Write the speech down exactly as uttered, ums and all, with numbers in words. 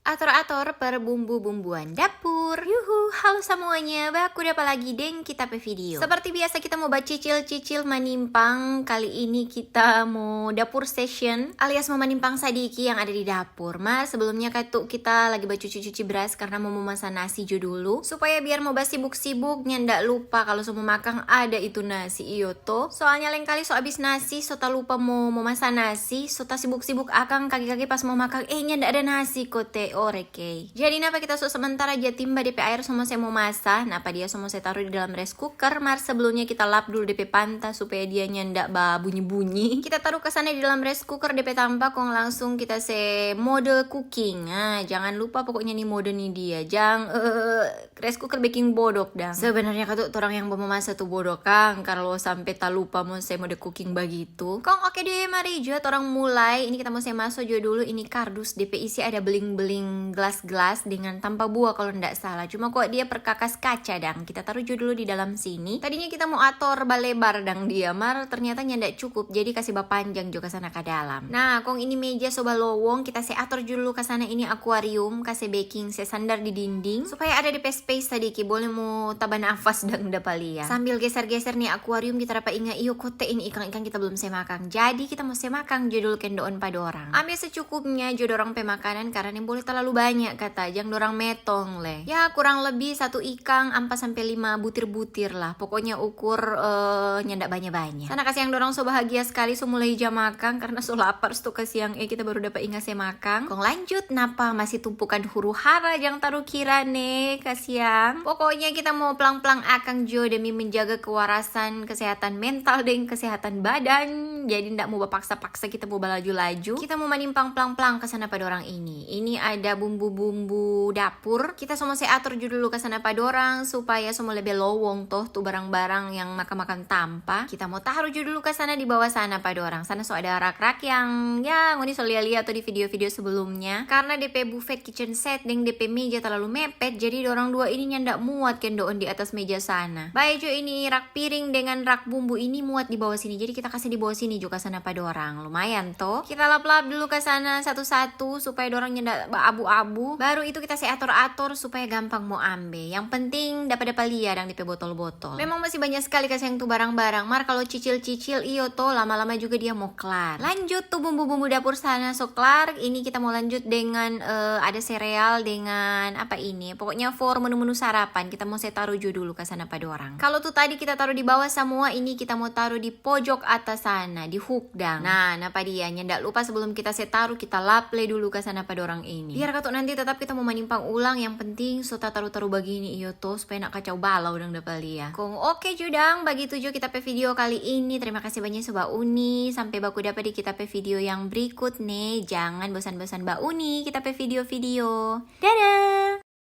Ator-ator per bumbu-bumbuan dapur. Yuhu, halo samuanya, baku dapa lagi deng kita pe video. Seperti biasa kita mo bacicil-cicil manimpang. Kali ini kita mo dapur session alias mo manimpang sadiki yang ada di dapur. Mar sebelumnya katu kita lagi bacuci-cuci beras karena mo memasak nasi jo dulu. Supaya biar mo basibuk-sibuk nyanda lupa kalu so mo makang ada itu nasi, iyo to. Soalnya lengkali so abis nasi, so talupa mo, mo masa nasi, so tasibuk-sibuk akang kage-kage pas mo makang, eh nyanda ada nasi kote, orekei. Jadi napa kita so sementara ja timba depe aer so mo se mo masa, napa dia so mo se taru di dalam rice cooker, mar sebelumnya kita lap dulu depe panta supaya dia nyanda babunyi-bunyi. Kita taru ka sana di dalam rice cooker depe tampa, kong langsung kita se mode cooking. Ah, jangan lupa pokoknya ni mode ni dia, jang eh rice cooker beking bodok dang. Sebenarnya katu torang yang bamamasa tu bodok kang, kalu sampe talupa mo se mode cooking bagitu. Kong oke deh, mari jo torang mulai. Ini kita mo se maso jo dulu. Ini kardus, depe isi ada beling-beling gelas-gelas dengan tampa buah kalu nda salah. Cuma kok dia perkakas kaca dang. Kita taru jo dulu di dalam sini. Tadinya kita mo ator balebar dang dia, mar ternyata nyanda cukup. Jadi kase bapanjang jo ka sana ka dalam. Nah, kong ini meja so balowong, kita se ator jo dulu ka sana ini akuarium, kase beking se sandar di dinding supaya ada depe space sadiki, bole mo taba nafas dang dapa lia. Sambil geser-geser ni akuarium, kita dapa inga, iyo kote ini ikang-ikang kita belum se makang. Jadi kita mo se makang jo dulu kendoon pa dorang. Ambe secukupnya jo dorang pe makanan karena nimbole talalu banya kata, jang dorang metong le. Ya, kurang lebih satu ikang ampa sampe lima butir-butir lah. Pokoknya ukur eh, nyanda banya-banya. Sana kasiang dorang so bahagia skali, so mulai ja makang karena so lapar sto kasiang eh kita baru dapa inga se makang. Kong lanjut, napa masih tumpukan huru-hara jang taru kira ne, kasiang. Pokoknya kita mo plang-plang akang jo demi menjaga kewarasan, kesehatan mental deng kesehatan badan. Jadi nda mo bapaksa-paksa kita mo balaju-laju. Kita mo manimpang plang-plang ka sana pa dorang ini. Ini ada bumbu-bumbu dapur. Kita so mo se ator jo dulu ka sana pa dorang supaya so mo lebe lowong toh tu barang-barang yang makang-makang tampa. Kita mo taru jo dulu ka sana di bawah sana pa dorang. Sana so ada rak-rak yang ya ngoni so lia-lia to di video-video sebelumnya. Karena depe buffet kitchen set deng depe meja talalu mepet, jadi dorang dua ini nyanda muat kendoon di atas meja sana. Bae jo ini rak piring dengan rak bumbu ini muat di bawah sini. Jadi kita kase di bawah sini jo ka sana pa dorang. Lumayan to. Kita lap-lap dulu ka sana satu-satu supaya dorang nyanda baabu-abu. Baru itu kita se ator-ator supaya gampang mo ambe. Yang penting dapa-dapa lia dang depe botol-botol. Memang masih banya skali kasiang tu barang-barang. Mar kalu cicil-cicil iyo to, lama-lama juga dia mo klar. Lanjut tu bumbu-bumbu dapur sana so klar. Ini kita mo lanjut dengan eh, ada sereal dengan apa ini. Pokoknya for menu-menu sarapan kita mo se taru jo dulu ka sana pa dorang. Kalu tu tadi kita taru di bawah samua, ini kita mo taru di pojok atas sana, di hook dang. Nah, napa dia? Nyanda lupa sebelum kita se taru, kita lap le dulu ka sana pa dorang ini. Biar katu nanti tetap kita mo manimpang ulang, yang penting so tataru-taru bagini iyo to, supaya nda kacau balau dang dapa lia. Kong oke jo dang, bagitu jo kita pe video kali ini. Terima kasih banya so bauni. Sampe baku dapa di kita pe video yang berikut ne. Jangan bosan-bosan bauni kita pe video-video. Dadah!